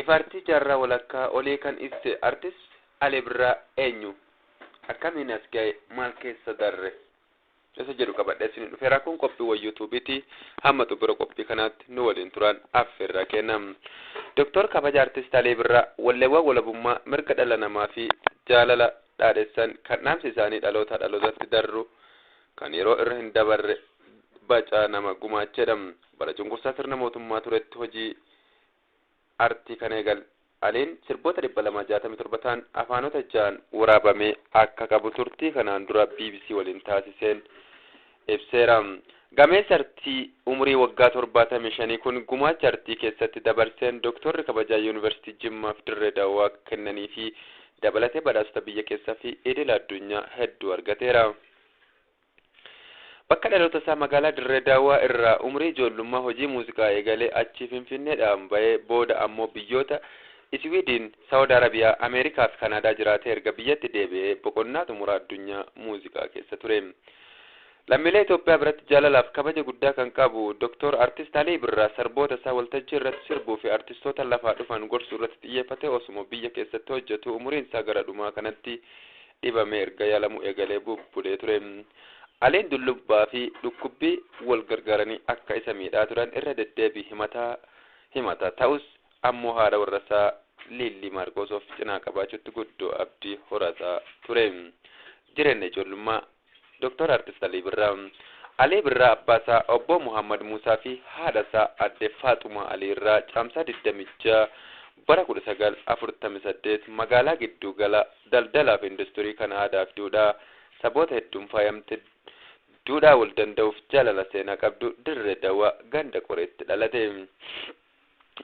Ifa artii jaarraa walakkaa olii kan ibse artist Alii Birraa eenyu? Akkamiin as ga'e? Maal keessa darre? Isa jedhu qabadhee isin dhufeera. Kun qophii yuutuubiiti. Hamma xumura qophii kanaatti nu waliin turan affeerraa kennam. Doktor kabaja artist Alii Birraa walleewwan walabummaa, mirga dhala namaa fi jaalala dhaadessan kan dhaamsi isaanii dhaloota dhalootatti darru kan yeroo irra hin dabarre bacaa nama gumaachedha. Bara cunqursaa sirna mootummaa turetti hojii artii kan eegale Aliin sirboota 267 ta'an afaanota ja'an waraabamee akka qabu turtii kanaan dura BBC waliin taasiseen ibseera. Gameessi artii umurii waggaa 75 kun gumaacha artii keessatti dabarseen doktorri kabajaa Yuunivarsiitii Jimmaaf Dirree Dawaa kennanii fi dabalatee badhaasota biyya keessaa fi idil addunyaa hedduu argateera. Bakka dhaloota isaa magaalaa Dirree Daawwaa irraa umurii ijoollummaa hojii muuziqaa eegalee achii Finfinneedhaan bahee booda ammoo biyyoota Iswiidin, Saawud Arabiyaa, Ameerikaa fi Kanaadaa jiraatee erga biyyatti deebi'ee boqonnaa xumura addunyaa muuziqaa keessa ture. Lammiilee Itoophiyaa biratti jaalalaaf kabaja guddaa kan qabu Dr. Artist Alii Birraa sirboota isaa waltajjii irratti sirbuu fi artistoota lafaa dhufan gorsuu irratti xiyyeeffatee osuma biyya keessatti hojjetu umuriin isaa gara dhumaa kanatti dhibamee erga yaalamuu eegalee bubbulee ture. Aliin dullubbaa fi dhukkubbii wal gargaaranii akka isa miidhaa turan irra deddeebii himata ta'us ammoo haadha warrasaa Liillii Maarqos of cinaa qabaachuutti guddoo abdii horataa ture. Jireenya ijoollummaa Dr. Artist Alii Birraa. Alii Birraa abbaasaa obbo Muhammad Muusaa fi haadhasaa adde Faaxumaa Alii irraa caamsaa 26 bara 1948 magaalaa gidduu gala daldalaa fi industirii kan aadaa fi duudhaa saboota hedduun faayamte duudhaa wal danda'uuf jaalala seenaa qabdu Dirree Dawaa ganda Qoreetti dhalate.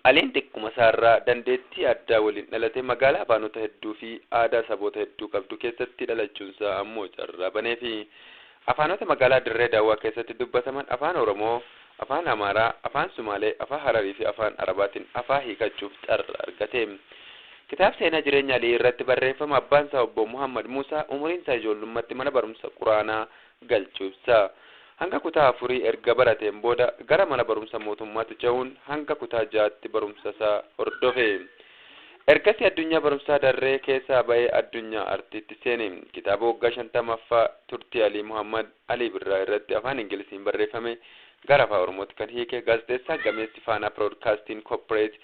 Aliin xiqquma isaarraa dandeettii addaa waliin dhalate magaalaa afaanota hedduu fi aadaa saboota hedduu qabdu keessatti dhalachuunsaa ammoo carraa baneefi. Afaanota magaalaa Dirree Daawwaa keessatti dubbataman afaan Oromoo, afaan Amaaraa, afaan Sumaalee, afaan Hararii fi afaan Arabaatiin afaan hiikachuuf carraa argate. Kitaaba seenaa jireenya Alii irratti barreeffama abbaan isaa obbo Muhammad Muusaa umuriin isaa ijoollummaatti mana barumsa Quraanaa galchuu ibsa. Hanga kutaa afurii erga barateen booda gara mana barumsa mootummaatti ce'uun hanga kutaa ja'aatti barumsa isaa hordofe. Ergasii addunyaa barumsaa darree keessaa bahee addunyaa artiitti seene. Kitaaba waggaa 50ffaa turtii Alii Muhammad Alii Birraa irratti afaan Ingiliziin barreeffame gara afaan Oromootti kan hiike gaazexeessaa gameessi Faanaa Broadcasting Corporate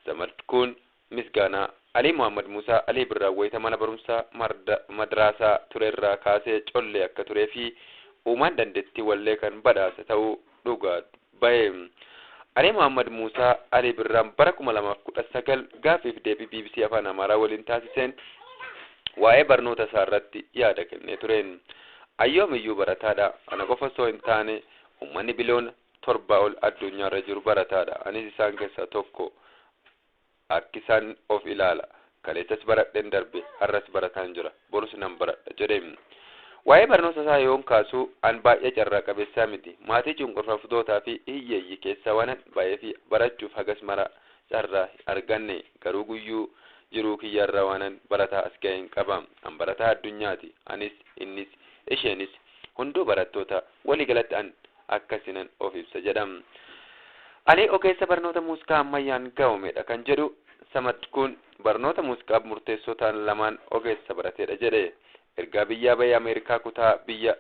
Zamadkuun Misgaanaa Alii Muhammad Muusaa Alii Birraa wayita mana barumsaa madraasaa turerraa kaasee collee akka turee fi uumaan dandeettii wallee kan badhaase ta'uu dhugaa bahe. Alii Muhammad Muusaa Alii Birraan bara 2019 gaaffiif deebii BBC afaan Amaaraa waliin taasiseen waa'ee barnoota isaa irratti yaada kennee ture. Ayyoomiyyuu barataadha. Ana qofa osoo hin taane uummanni biliyoona 7 ol addunyaarra jiru barataadha. Anis isaan keessaa tokko. Akki isaan of ilaala. Kaleessas baradheen darbe, har'as barataan jira. Borus nan baradha jedhe. Waa'ee barnoota isaa yoon kaasu an baay'ee carraa qabeessaa miti. Maatii cunqurfamtootaa fi hiyyeeyyii keessaa waan baay'ee fi barachuuf hagas mara carraa arganne garuu guyyuu jiruu kiyyarraa waanan barataa as ga'een qaba. An barataa addunyaati. Anis, innis, isheenis hunduu barattoota waliigalatti an akkasinan of ibsa jedha. Alii ogeessa barnoota muuziqaa ammayyaan ga'oomedha kan jedhu Samadkuun barnoota muuziqaaf murteessoo ta'an lamaan ogeessa barateedha jedhe. Ergaa biyyaa bahee Ameerikaa kutaa biyya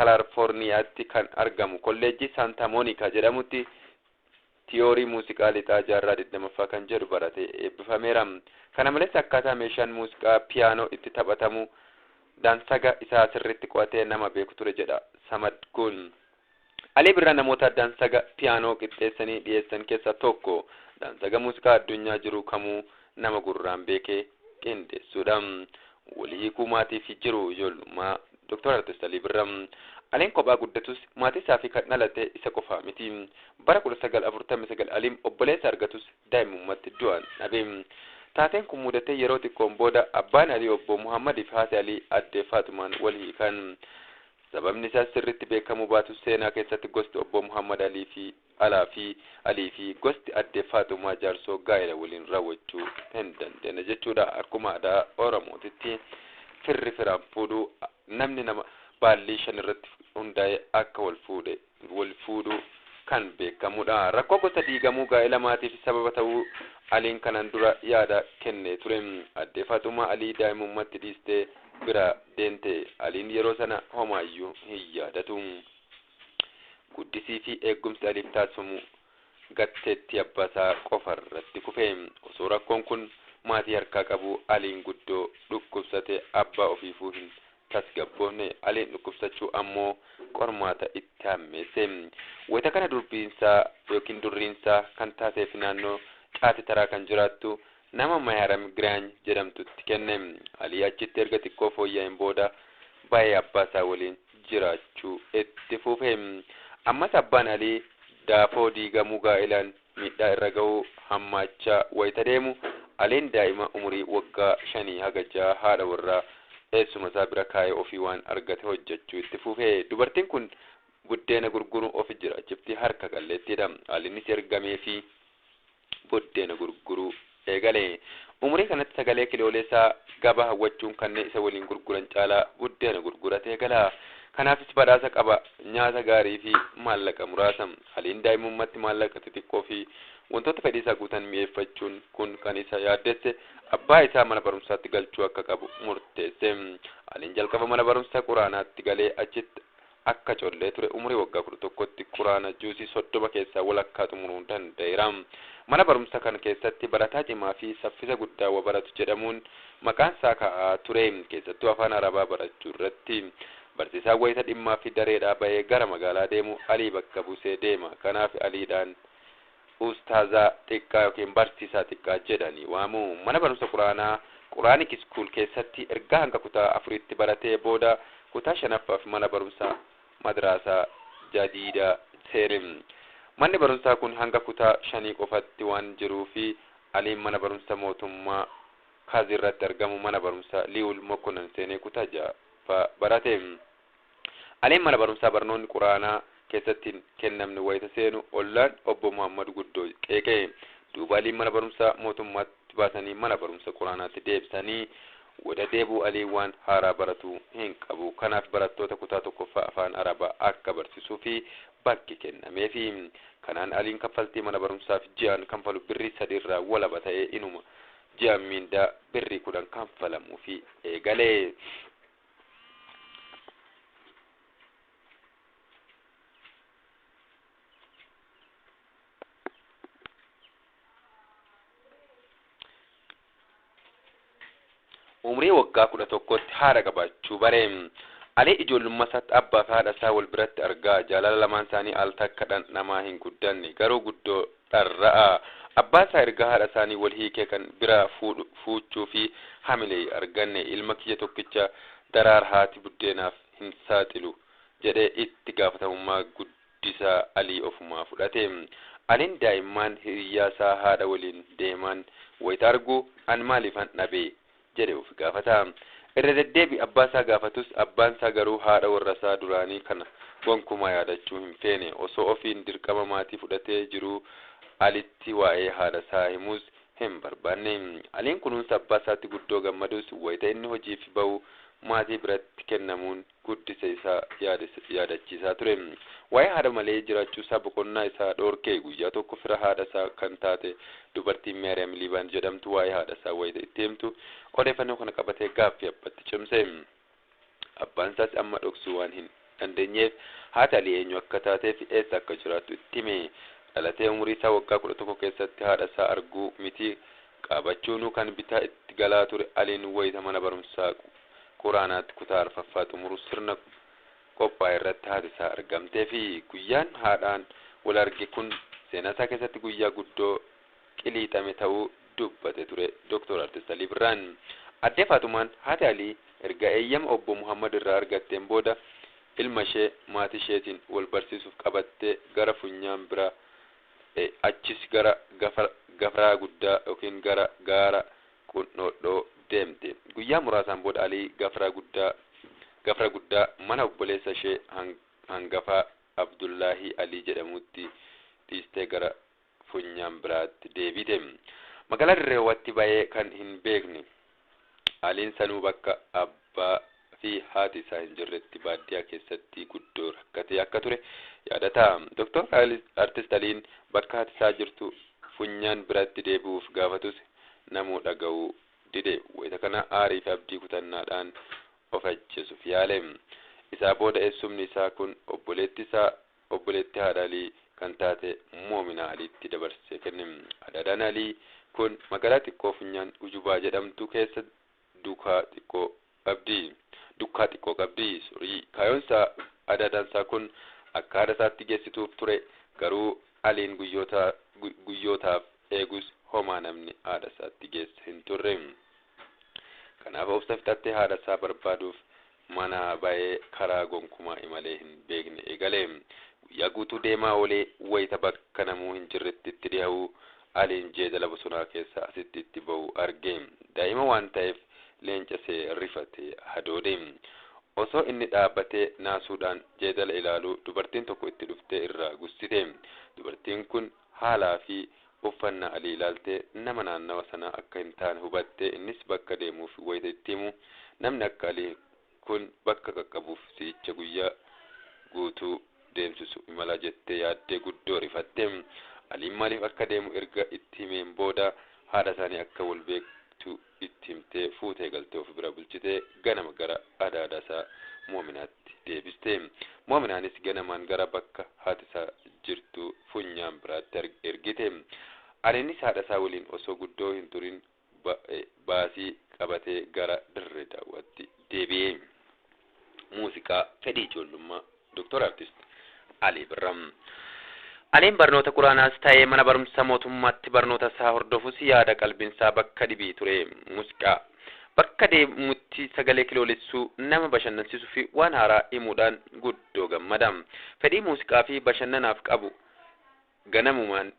Kaalifoorniyaatti kan argamu kolleejjii Saanta Moonikaa jedhamutti tiyoorii muuziqaa lixaa jaarraa 20ffaa kan jedhu baratee eebbifameera. Kana malees akkaataa meeshaan muuziqaa piyaanoo itti taphatamu daansaga isaa sirriitti qo'atee nama beeku ture jedha Samadkuun. Alii Birraa namoota daansaga piyaanoo qixxeessanii dhiyeessan keessaa tokko. Daansaga muuziqaa addunyaa jiru kamuu nama gurraan beekee qindeessuudha. Walii hiikuu maatii fi jiru ijoollummaa Dr. Artist Alii Birraa. Aliin kophaa guddatus maatii isaa fi kan dhalate isa qofaa miti. Bara 1949 Aliin obboleessa argatus daa'imummaatti du'an dhabe. Taateen kun mudatee yeroo xiqqoon booda abbaan Alii obbo Muhammad fi haati Alii addee Faaxumaan wal hiikan. Sababni isaas sirriitti beekamuu baatu seenaa keessatti gosti obbo Muhammad Alii fi Alaa fi Alii fi gosti addee Faaxumaa Jaarsoo gaa'ela waliin raawwachuu hin dandeenye jechuudha. Akkuma aadaa Oromootitti firri firaan fuudhuu namni nama baallii shan irratti hundaa'ee akka wal fuudhe wal fuudhuu kan beekamudha. Rakkoo gosa diigamuu gaa'ela maatiif sababa ta'uu Aliin kanaan dura yaada kennee ture. Addee Faaxumaa Alii daa'imummaatti dhiistee bira deemte. Aliin yeroo sana homaayyuu hin yaadatu. Guddisii fi eegumsi Aliif taasifamu gatteetti abbaasaa qofa irratti kufe. Osoo rakkoon kun maatii harkaa qabu, Aliin guddoo dhukkubsate. Abbaa ofiifuu hin tasgabboofne. Aliin dhukkubsachuu ammoo qormaata itti hammeesse. Wayita kana durbiinsaa yookiin durriinsaa kan taateef naannoo Caati Taraa kan jiraattu nama Mayaram Giraany jedhamtutti kenne. Alii achitti erga xiqqoo fooyya'een booda baay'ee abbaasaa waliin jiraachuu itti fufe. Ammas abbaan Alii daafoo diigamuu gaa'ilaan miidhaa irra ga'uu hammaachaa wayita deemu, Aliin daa'ima umurii waggaa 5 haga 6 haadha warraa eessuma isaa bira kaa'ee ofii waan argate hojjechuu itti fufe. Dubartiin kun buddeena gurguruu ofi jiraachifti, harka qalleettiidha. Aliinis ergamee fi buddeena gurguruu eegale. Umurii kanatti sagalee kilooleessaa gabaa hawwachuun kanneen isa waliin gurguran caalaa buddeena gurguratee gala. Kanaafis badhaasa qaba, nyaata gaarii fi maallaqa muraasa. Aliin daa'imummaatti maallaqa xixiqqoo fi wantoota fedhii isaa guutan mi'eeffachuun kun kan isa yaaddesse, abbaa isaa mana barumsaatti galchuu akka qabu murteesse. Aliin jalqaba mana barumsaa quraanaatti galee achitti akka collee ture umurii waggaa 11tti quraana juusii 30 keessaa walakkaa xumuruu danda'eera. Mana barumsa kana keessatti barataa cimaa fi saffisa guddaa wa baratu jedhamuun maqaan isaa ka'aa ture. Keessattuu afaan Arabaa barachuu irratti. Barsiisaan wayita dhimmaa fi dareedhaa bahee gara magaalaa deemu Alii bakka buusee deema. Kanaaf Aliidhaan ustaazaa xiqqaa yookiin barsiisaa xiqqaa jedhanii waamu. Mana barumsa quraanaa Quranic School keessatti ergaa hanga kutaa afuritti baratee booda kutaa shanaffaaf mana barumsa madraasaa Jadiida seene. Manni barumsaa kun hanga kutaa shanii qofatti waan jiruu fi Aliin mana barumsa mootummaa Kaazirratti argamu mana barumsa Liwul Mokkonan seenee kutaa ja'affaa barate. Aliin mana barumsaa barnoonni quraanaa keessatti hin kennamne wayita seenu ollaan obbo Muhammad Guddoo qeeqe. Duuba Aliin mana barumsaa mootummaatti baasanii mana barumsa quraanaatti deebisanii wada deebi'u, Aliin waan haaraa baratu hin qabu. Kanaaf barattoota kutaa tokkoffaa afaan Arabaa akka barsiisuu fi bakki kennameefi. Kanaan Aliin kaffaltii mana barumsaaf ji'aan kanfalu birrii 3 irraa walaba ta'ee, inuma ji'aan miindaa birrii 10 kanfalamuufi eegale. Umrii waggaa 11tti haadha qabaachuu bare. Alii ijoollummaa isaatti abbaa fi haadha isaa wal biratti argaa, jaalala lamaan isaanii al takka dhandhamaa hin guddanne, garuu guddoo dharra'a. Abbaan isaa erga haadha isaanii wal hiikee kan biraa fuuchuu fi hamilee arganne, ilma kiyya tokkicha daraar haati buddeenaaf hin saaxilu jedhee itti gaafatamummaa guddisaa Alii ofumaa fudhate. Aliin daa'imman hiriyyaasaa haadha waliin deeman wayita argu, an maaliifan dhabe jedhe of gaafata. Irra deddeebi abbaa isaa gaafatus, abbaan isaa garuu haadha warrasaa duraanii kana gonkumaa yaadachuu hin feene. Osoo ofiin dirqama maatii fudhatee jiruu Alitti waa'ee haadha isaa himuus hin barbaanne. Aliin kunuunsa abbaa isaatti guddoo gammadus, wayita inni hojiif bahu maatii biratti kennamuun guddisa isaa yaadachiisaa ture. Waa'ee haadha malee jiraachuusaa boqonnaa isaa dhoorke. Guyyaa tokko fira haadha isaa kan taate dubartiin Maariyaam Liibaan jedhamtu waa'ee haadha isaa wayita itti himtu, odeeffannoo kana qabatee gaaffii abbatti cimse. Abbaan isaas amma dhoksuu waan hin dandeenyeef haati Alii eenyu akka taatee fi eessa akka jiraattu itti hime. Dhalatee umurii isaa waggaa 11 keessatti haadha isaa arguu miti qaabachuunuu kan bitaa itti galaa ture Aliin, wayita mana barumsaa quraanaatti kutaa arfaffaa xumuru sirna qophaa'e irratti haati isaa argamtee fi guyyaan haadhaan wal arge kun seenaa isaa keessatti guyyaa guddoo qiliixame ta'uu dubbate ture Dr. Artist Alii Birraan. Addee Faatumaan haati Alii erga eeyyama obbo Muhammad irraa argatteen booda ilma ishee maatii isheetiin wal barsiisuuf qabattee gara Funyaan bira, achis gara Gafaraa Guddaa yookiin gara gaara Qundhodhoo deemte. Guyyaa muraasaan booda Alii Gafara Guddaa mana obboleessa ishee hangafaa Abdullaahii Alii jedhamutti dhiistee gara Funyaan biraatti deebite. Magaalaa Dirreewaatti bahee kan hin beekne Aliin sanuu bakka abbaa fi haati isaa hin jirretti baadiyyaa keessatti guddoo rakkatee akka ture yaadata. Dr. Artist Aliin bakka haati isaa jirtu. Funyaan biratti deebi'uuf gaafatus namuu dhaga'uu dide. Wayita kana aarii fi abdii kutannaadhaan of ajjeesuuf yaale. Isaa booda eessumni isaa kun obboleetti isaa, obboleetti haadha Alii kan taate Moomina Aliitti dabarsee kenne. Adaadaan Alii kun magaalaa xiqqoo Funyaan Ujubaa jedhamtu keessa dukaa xiqqoo qabdi. Dukkaa xiqqoo qabdi. Sorii, kaayoonsaa adaadaan isaa kun akka haadha isaatti geessituuf ture. Garuu Aliin guyyoota guyyootaaf eegus homaa namni haadha isaatti geesse hin turre. Kanaaf obsa fixattee haadha isaa barbaaduuf mana ba'ee karaa gonkumaa imalee hin beekne eegale. Guyyaa guutuu deemaa oolee wayita bakka namuu hin jirretti itti dhiyaa'u, Aliin jeedala bosonaa keessa asitti itti ba'u arge. Daa'ima waan ta'eef leenca see rifate hadoode. Osoo inni dhaabbatee naasuudhaan jeedala ilaalu, dubartiin tokko itti dhuftee irraa gussite. Dubartiin kun haalaa fi uffannaa Alii ilaaltee nama naannawa sanaa akka hin taane hubattee, innis bakka deemuuf wayita itti himu, namni akka Alii kun bakka qaqqabuuf si'icha guyyaa guutuu deemsisu imala jettee yaaddee guddoo rifatte. Aliin maaliif akka deemu erga itti himeen booda, haadha isaanii akka wal beektu itti himtee, fuutee galtee of bira bulchitee ganama gara adaada isaa Moominaatti deebiste. Moominaanis ganamaan gara bakka haati isaa jirtu Funyaan biraatti ergite. Aliinis haadha isaa waliin osoo guddoo hin turin baasii qabatee gara Dirree Daawwaatti deebi'e. Muuziqaa fedhii ijoollummaa Doktor Artist Alii Birraa. Aliin barnoota quraanaas ta'ee mana barumsa mootummaatti barnoota isaa hordofus yaada qalbiinsaa bakka dhibii ture. Muuziqaa bakka deemutti sagalee kiloolessuu, nama bashannansiisuu fi waan haaraa himuudhaan guddoo gammada. Fedhii muuziqaa fi bashannanaaf qabu ganamumaan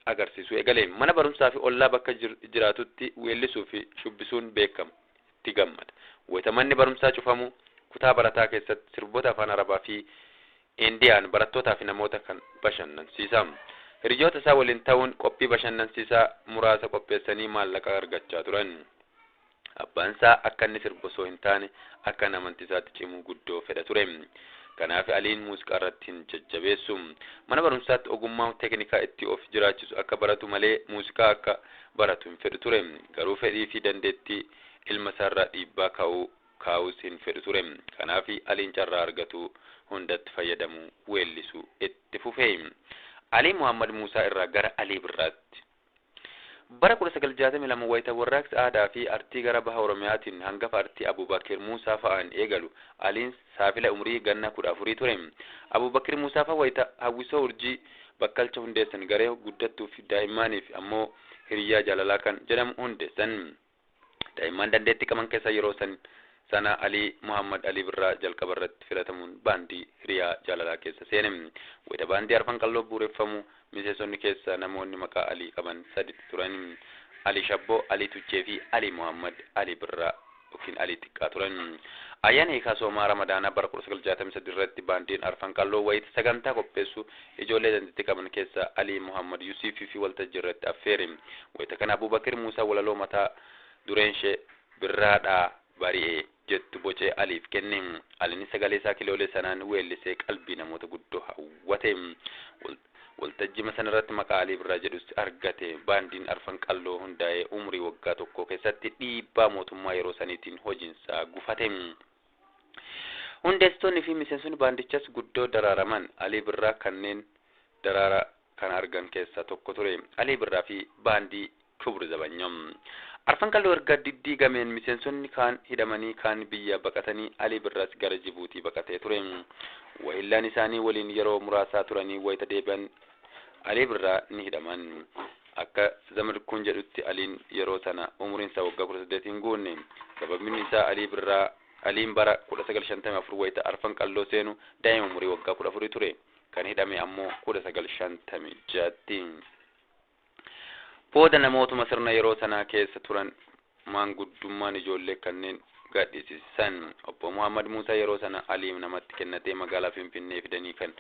agarsiisuu eegale. Mana barumsaa fi ollaa bakka jiraatutti weellisuu fi shubbisuun beekama. Itti gammada. Wayita manni barumsaa cufamu kutaa barataa keessatti sirboota afaan Arabaa fi Indiyaan barattootaa fi namoota kan bashannansiisa. Hiriyoota isaa waliin ta'uun qophii bashannansiisaa muraasa qopheessanii maallaqa argachaa turan. Abbaan isaa akka inni sirbu osoo hin taane akka inni amantii isaatti cimuu guddoo fedha ture. Kanaaf Aliin muuziqaa irratti hin jajjabeessu. Mana barumsaatti ogummaa teeknikaa itti of jiraachisu akka baratu malee muuziqaa akka baratu hin fedhu ture. Garuu fedhii fi dandeettii ilma isaarraa dhiibbaa kaa'uus hin fedhu ture. Kanaaf Aliin carraa argatu hundatti fayyadamuu weellisuu itti fufe. Alii Muhammad Muusaa irraa gara Alii Birraatti. Bara 1962 wayita warraaqsa aadaa fi artii gara baha Oromiyaatiin hangafa artii Abubakir Muusaa fa'aan eegalu, Aliin saafila umrii ganna 14 ture. Abubakir Muusaa fa'a wayita hawwisoo Urjii Bakkalcha hundeessan, garee guddattuu fi daa'immaniif ammoo Hiriyaa Jaalalaa kan jedhamu hundeessan. Daa'imman dandeettii qaban keessa yeroo san sana Alii Muhammad Alii Birraa jalqaba irratti filatamuun baandii Hiriyaa Jaalalaa keessa seene. Wayita baandii Arfan Qalloo bu'uureffamu miseensonni keessa namoonni maqaa Alii qaban saditu turan. Alii Shabboo, Alii Tuchee fi Alii Muhammad Alii Birraa yookiin Alii Xiqqaa turan. Ayyaana hiikaa soomaa Ramadaanaa bara 1963 irratti baandiin Arfan Qalloo wayita sagantaa qopheessu ijoollee dandeettii qaban keessa Alii Muhammad Yuusufii fi waltajjii irratti affeere. Wayita kana Abubakir Muusaa walaloo mataa dureen ishee "Birraadhaa Bari'ee" jettu bocee Aliif kenne. Aliin sagalee isaa kiloolee sanaan weellisee qalbii namoota guddoo hawwate. Waltajjii sana irratti maqaa Alii Birraa jedhus argate. Baandiin Arfan Qalloo hundaa'ee umurii waggaa tokko keessatti dhiibbaa mootummaa yeroo saniitiin hojiinsaa gufate. Hundeessitoonni fi miseensonni baandichas guddoo daraaraman. Alii Birraa kanneen daraara kan argan keessaa tokko ture. Alii Birraa fi baandii Kibur Zabanyoo. Arfan Qalloo erga diddiigameen miseensonni kaan hidhamanii, kaan biyya baqatanii, Alii Birraas gara Jibuutii baqatee ture. Wahillaan isaanii waliin yeroo muraasaa turanii wayita deebi'an Alii Birraa ni hidhaman. Akka Zamadkuun jedhutti Aliin yeroo sana umuriin isaa waggaa 18 hin guunne. Sababni isaa Alii Birraa Aliin bara 1954 wayita Arfan Qalloo seenu daa'ima umurii waggaa 14 ture. Kan hidhame ammoo 1956tti. Booda namootuma sirna yeroo sanaa keessa turan maanguddummaan ijoollee kanneen gadhiisisan. Obbo Muhammad Muusaa yeroo sana Alii namatti kennatee magaalaa Finfinnee fidanii kan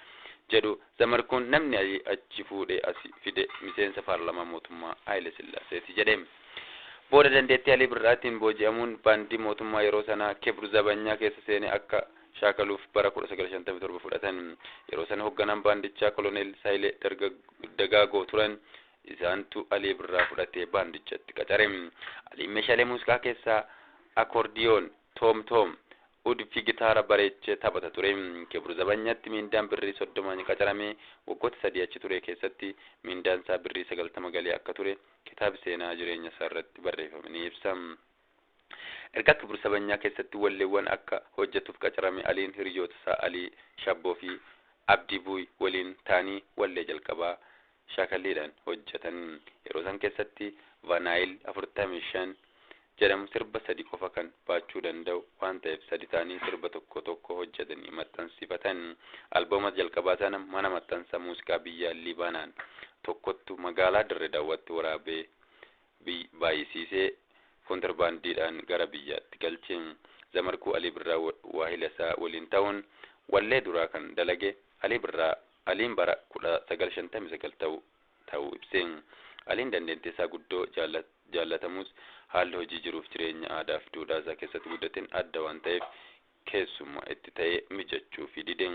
jedhu Zamarkuun, namni Alii achi fuudhee asi fide miseensa paarlaamaa mootummaa Haayile Sillaaseeti jedhe. Booda dandeettii Alii Birraatiin booji'amuun baandii mootummaa yeroo sanaa Kibur Zabanyaa keessa seenee akka shaakaluuf bara 1957 fudhatan. Yeroo sana hoogganaan baandichaa Koloneel Saayilee Dagaagoo turan. Isaantu Alii Birraa fudhatee baandichatti qacare. Aliin meeshaalee muuziqaa keessaa akoordiyoon, toom toom, ud fi gitaara bareechee taphata ture. Kibur Zabanyaatti miindaan birrii 30n qacaramee waggoota 3 achi ture keessatti miindaan isaa birrii 90 galee akka ture kitaabi seenaa jireenya isaa irratti barreeffame ni ibsa. Erga Kibur Zabanyaa keessatti walleewwan akka hojjetuuf qacarame Aliin hiriyoota isaa Alii Shabboo fi Abdii Buuy waliin ta'anii wallee jalqabaa shaakalliidhaan hojjetan. Yeroo san keessatti Vaanaayil 45 jedhamu sirba 3 qofa kan baachuu danda'u waan ta'eef 3 ta'anii sirba tokko tokko hojjetanii maxxansifatan. Albooma jalqabaa sana mana maxxansa muuziqaa biyya Libaanaan tokkottu magaalaa Dirree Daawwaatti waraabee baay'isiisee kontirbaandiidhaan gara biyyaatti galche. Zamarkuu Alii Birraa waahila isaa waliin ta'uun wallee duraa kan dalage Alii Birraa Aliin bara 1959 ta'uu ibse. Aliin dandeettii isaa guddoo jaallatamus haalli hojii jiruuf jireenya aadaa fi duudhaa isaa keessatti guddateen adda waan ta'eef keessummaa itti ta'ee mijachuu fi dide.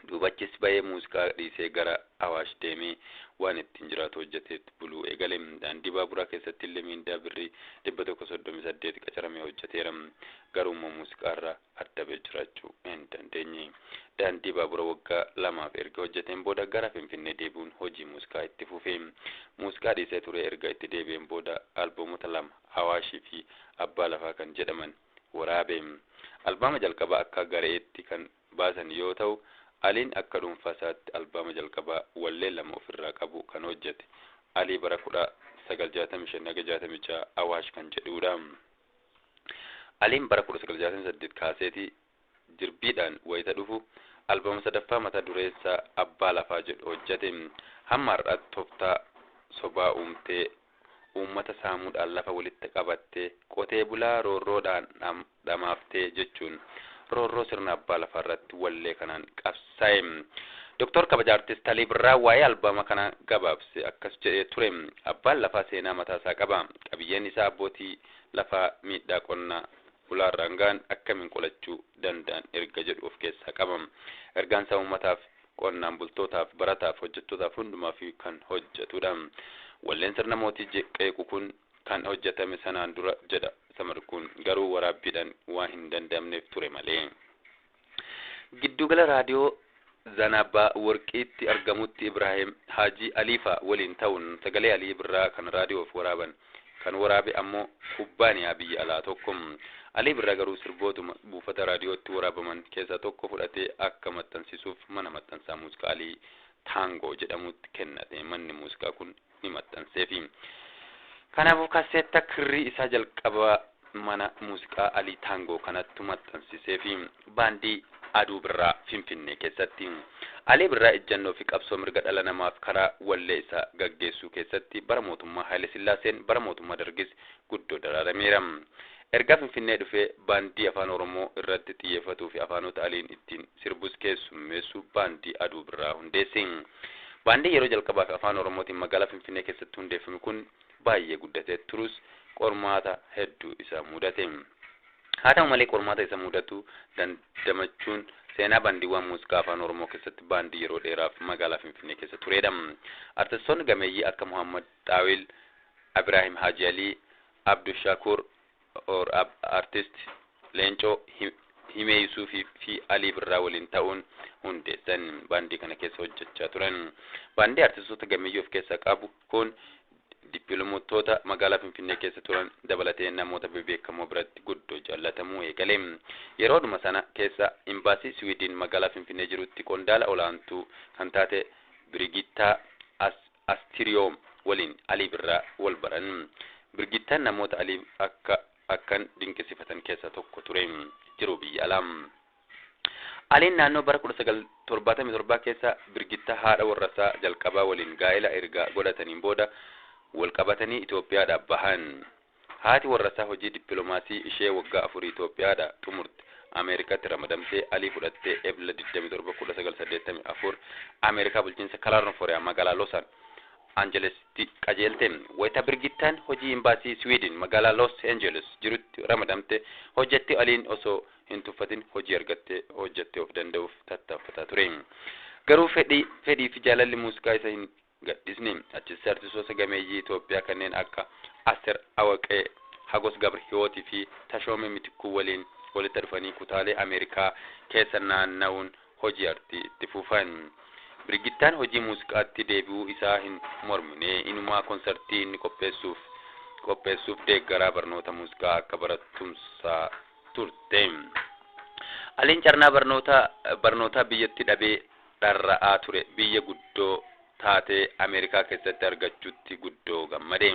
Duubachis ba'ee muuziqaa dhiisee gara Awaash deemee waan ittiin jiraatu hojjeteetti buluu eegale. Daandii baaburaa keessatti illee miindaa birrii 138 qacaramee hojjeteera. Garuu immoo muuziqaarraa adda ba'ee jiraachuu hin dandeenye. Daandii baabura waggaa 2f erga hojjeteen booda gara Finfinnee deebi'uun hojii muuziqaa itti fufe. Muuziqaa dhiisee ture erga itti deebi'een booda alboomota 2 Awaashii fi Abbaa Lafaa kan jedhaman waraabe. Albaama jalqabaa akka gareetti kan baasan yoo ta'u, Aliin akka dhuunfaa isaatti albaama jalqabaa wallee 2 ofirraa qabu kan hojjete Alii bara 1965 haga 66 Awaash kan jedhudha. Aliin bara 1968 kaaseetii jirbiidhaan wayita dhufu albaama sadaffaa mata dureessaa Abbaa Lafaa jedhu hojjete. Hamma har'aatti tooftaa sobaa uumtee uummata saamuudhaan lafa walitti qabattee qotee bulaa roorroodhaan dhamaaftee jechuun roorroo sirna abbaa lafaa irratti wallee kanaan qabsaa'e. Doktor Kabaja Artist Alii Birraa waa'ee albaama kana gabaabse akkas jedhee ture. Abbaan lafaa seenaa mataa isaa qaba. Qabiyyeen isaa abbootii lafaa miidhaa qonnaa bulaarraan ga'an akkamiin qolachuu danda'an erga jedhu of keessaa qaba. Ergaan isaa uummataaf, qonnaan bultootaaf, barataaf, hojjettootaaf hundumaaf kan hojjetudha. Walleen sirna mootii qeequ kun kan hojjetame sanaan dura jedha Samarkuun, garuu waraabbiidhaan waan hin danda'amneef ture malee. Giddugala raadiyoo Zanabaa Warqiitti argamutti Ibraahim Haajii Aliifaa waliin ta'uun sagalee Alii Birraa kan raadiyoof waraaban. Kan waraabe ammoo kubbaaniyaa biyya alaa tokko. Alii Birraa garuu sirbootuma buufata raadiyootti waraabaman keessaa tokko fudhatee akka maxxansiisuuf mana maxxansaa muuziqaa Alii Taangoo jedhamutti kennate. Manni muuziqaa kun ni maxxanseefi. Kanaafuu kaseetta kirrii isaa jalqabaa mana muuziqaa Alii Taangoo kanatti maxxansiiseefi baandii Aduu Birraa Finfinnee keessatti. Alii Birraa ejjannoo fi qabsoo mirga dhala namaaf karaa wallee isaa gaggeessuu keessatti bara mootummaa Haayile Sillaaseen bara mootummaa Dargis guddoo daraarameera. Ergaa Finfinnee dhufee baandii afaan Oromoo irratti xiyyeeffatuu fi afaanota Aliin ittiin sirbus keessummeessu baandii Aduu Birraa hundeesse. Baandii yeroo jalqabaaf afaan Oromootiin magaalaa Finfinnee keessatti hundeeffame kun baay'ee guddatee turus qormaata hedduu isa mudate. Haa ta'u malee qormaata isa mudatu dandamachuun seenaa baandiiwwan muuziqaa afaan Oromoo keessatti baandii yeroo dheeraaf magaalaa Finfinnee keessa turedha. Artistoonni gameeyyii akka Muhammad Xaawil, Ibraahim Haji Alii, Abdul Shakur or Artist Leencoo Himee Yusuufii fi Alii Birraa waliin ta'uun hundeessan. Baandii kana keessa hojjechaa turan. Baandii artistoota gameeyyii of keessaa qabu kun dippiloomootota magaalaa Finfinnee keessa turan dabalatee namoota bebeekamoo biratti guddoo jaallatamuu eegale. Yeroodhuma sana keessa imbaasii Siwiidin magaalaa Finfinnee jirutti qondaala olaantuu kan taate Birigittaa Astiriyoom waliin Alii Birraa wal baran. Birgittaan namoota Alii akka akkan dinqisiifatan keessaa tokko ture. Jiru biyya alaa. Aliin naannoo bara 1977 keessa Birgittaa haadha warrasaa jalqabaa waliin gaa'ela erga godhataniin booda wal qabatanii Itoophiyaadhaa bahan. Haati warrasaa hojii dippiloomaasii ishee waggaa 4 Itoophiyaadhaa xumurte. Ameerikaatti ramadamtee Alii fudhattee Ebla 27 1984 Ameerikaa bulchiinsa Kalifoorniyaa magaalaa Los Angelesitti qajeelte. Wayita Birgittaan hojii imbaasii Siwiidin magaalaa Los Angeles jirutti ramadamte hojjetti Aliin osoo hin tuffatin hojii argattee hojjettee of danda'uuf tattaaffataa ture. Garuu fedhii fi jaalalli muuziqaa isa hin gadhisne. Achis artistoota gameeyyii Itoophiyaa kanneen akka Aster Awaqee, Hagos Gabra Hiyootii fi Tashoomee Mitikuu waliin walitti dhufanii kutaalee Ameerikaa keessa naanna'uun hojii artii itti fufan. Birgittaan hojii muuziqaatti deebi'uu isaa hin mormine. Inumaa konsartii inni qopheessuuf deeggaraa barnoota muuziqaa akka barattumsaa turte. Aliin carnaa barnoota biyyatti dhabee dharra'aa ture biyya guddoo taatee Ameerikaa keessatti argachuutti guddoo gammade.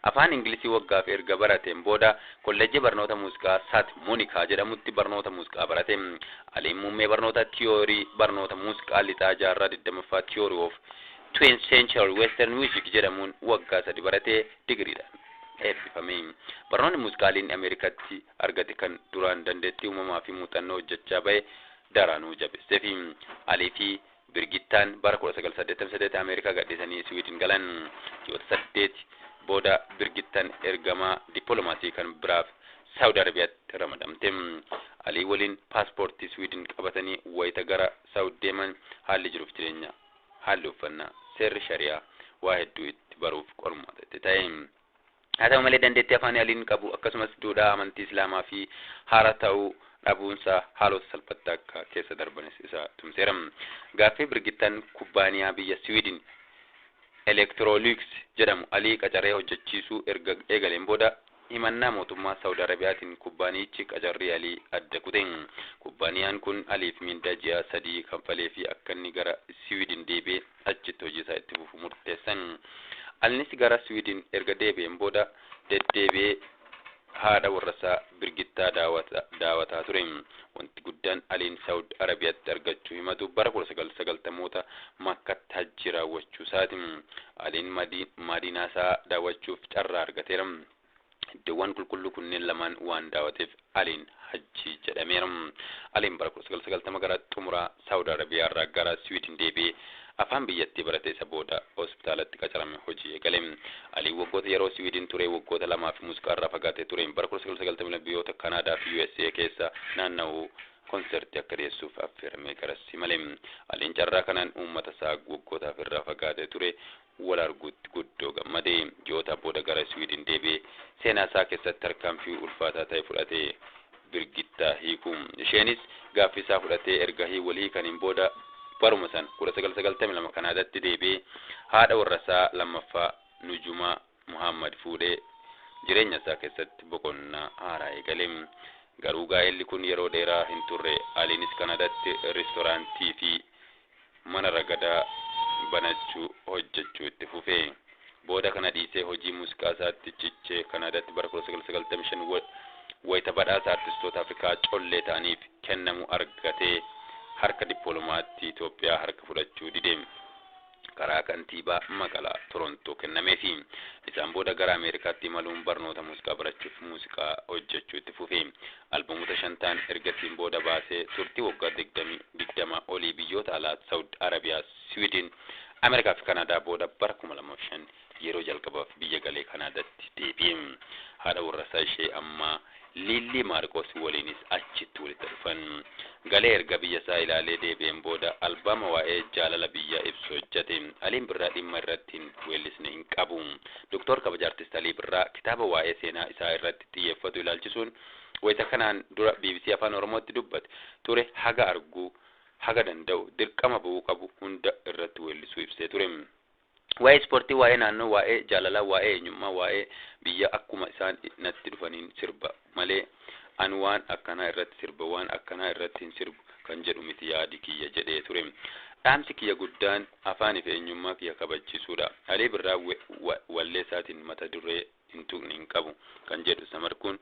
Afaan Ingilizii waggaaf erga barateen booda kolleejjii barnoota muuziqaa Saat Moonikaa jedhamutti barnoota muuziqaa barate. Aliin muummee barnoota tiyoorii barnoota muuziqaa lixaa jaarraa 20ffaa, Theory of 20th Century Western Music jedhamuun waggaa 3 baratee digiriidhaan eebbifame. Barnoonni muuziqaaliin Ameerikaatti argate kan duraan dandeettii uumamaa fi muuxannoo hojjechaa bahe daranuu jabeesseefi. Alii fi Birgittaan bara 1988 Ameerikaa gadhiisanii Siwiidin galan. Ji'oota 8 booda Birgittaan ergamaa dippiloomaasii kan biraaf Saawud Arabiyaatti ramadamte. Alii waliin paaspoortii Siwiidin qabatanii wayita gara Saawud deeman haalli jiruuf jireenya, haalli uffannaa, seerri shari'aa waa hedduu itti baruuf qormaata itti ta'e. Haa ta'u malee, dandeettii afaan Aliin qabu akkasumas duudhaa amantii Islaamaa fi haara ta'uu dhabuunsaa haalota salphatti akka keessa darbanis isa tumseera. Gaaffii Birgittaan kubbaaniyaa biyya Siwiidin Elektirooliks jedhamu Alii qacaree hojjechiisuu erga eegaleen booda himannaa mootummaa Saawud Arabiyaatiin kubbaaniyichi qacarrii Alii adda kute. Kubbaaniyaan kun Aliif mindaa ji'a 3 kanfalee fi akka inni gara Siwiidin deebi'ee achitti hojii isaa itti fufu murteessan. Alinis gara Siwiidin erga deebi'een booda deddeebi'ee haadha warrasaa Birgittaa daawataa ture. Wanti guddaan Aliin Saawud Arabiyaatti argachuu himatu bara 1990moota Makkatti hajji raawwachuu isaati. Aliin madiinaa isaa daawwachuuf carraa argateera. Iddoowwan qulqulluu kunneen lamaan waan daawwateef Aliin hajji jedhameera. Aliin bara 1990 gara xumuraa Saawud Arabiyaa irraa gara Siwiidin deebi'ee afaan biyyattii barate. Isa booda hospitaalatti qacarame hojii eegale. Aliin waggoota yeroo Siwiidin ture waggoota 2f muuziqaa irraa fagaatee ture. Bara 1992 biyyoota Kanaadaa fi USA keessa naanna'uu konsertii akka dhiyeessuuf affeeramee garas imale. Aliin carraa kanaan uummata isaa waggootaaf irraa fagaatee ture wal arguutti guddoo gammade. Ji'oota booda gara Siwiidin deebi'ee seenaa isaa keessatti tarkaanfii ulfaataa ta'e fudhate, Birgittaa hiiku. Isheenis gaaffii isaa fudhatee erga walii hiikaniin booda baruma san 1992 Kanaadaatti deebi'ee haadha warrasaa lammaffaa Nujumaa Muhammad fuudhee jireenya isaa keessatti boqonnaa haaraa eegale. Garuu gaa'elli kun yeroo dheeraa hin turre. Aliinis Kanaadaatti reestoraantii fi mana ragadaa banachuu hojjechuu itti fufe. Booda kana dhiisee hojii muuziqaa isaatti cichee Kanaadaatti bara 1995 wayita badhaasa artistoota Afrikaa collee ta'aniif kennamu argatee harka dippiloomaattii Itoophiyaa harka fudhachuu dide. Karaa kantiibaa magaalaa Torontoo kennameefi. Isaan booda gara Ameerikaatti imaluun barnoota muuziqaa barachuuf muuziqaa hojjechuu itti fufe. Albamoota 5 ta'an ergasiin booda baasee turtii waggaa 20 olii biyyoota alaa Saawud Arabiyaa, Siwiidin, Ameerikaa fi Kanaadaa booda bara 2005 yeroo jalqabaaf biyya galee Kanaadaatti deebi'e. Haadha warrasaa ishee ammaa Liillii Maarqos waliinis achitti walitti dhufan. Galee erga biyya isaa ilaalee deebi'een booda albaama waa'ee jaalala biyyaa ibsu hojjete. Aliin Birraa dhimma irratti hin weellisne hin qabu. Doktor kabaja artist Alii Birraa kitaaba waa'ee seenaa isaa irratti xiyyeeffatu ilaalchisuun wayita kanaan dura BBC Afaan Oromootti dubbate ture haga arguu haga danda'u dirqama ba'uu qabu hunda irratti weellisuu ibsee ture. Waa'ee ispoortii, waa'ee naannoo, waa'ee jaalalaa, waa'ee eenyummaa, waa'ee biyya akkuma isaan natti dhufaniin sirba malee an waan akkanaa irratti sirba, waan akkanaa irratti hin sirbu kan jedhu miti yaadi kiyya jedhee ture. Dhaamsi kiyya guddaan afaanii fi eenyummaa kiyya kabachiisuudha. Alii Birraa wallee isaatiin mata duree hin tuqne hin qabu kan jedhu samarkuun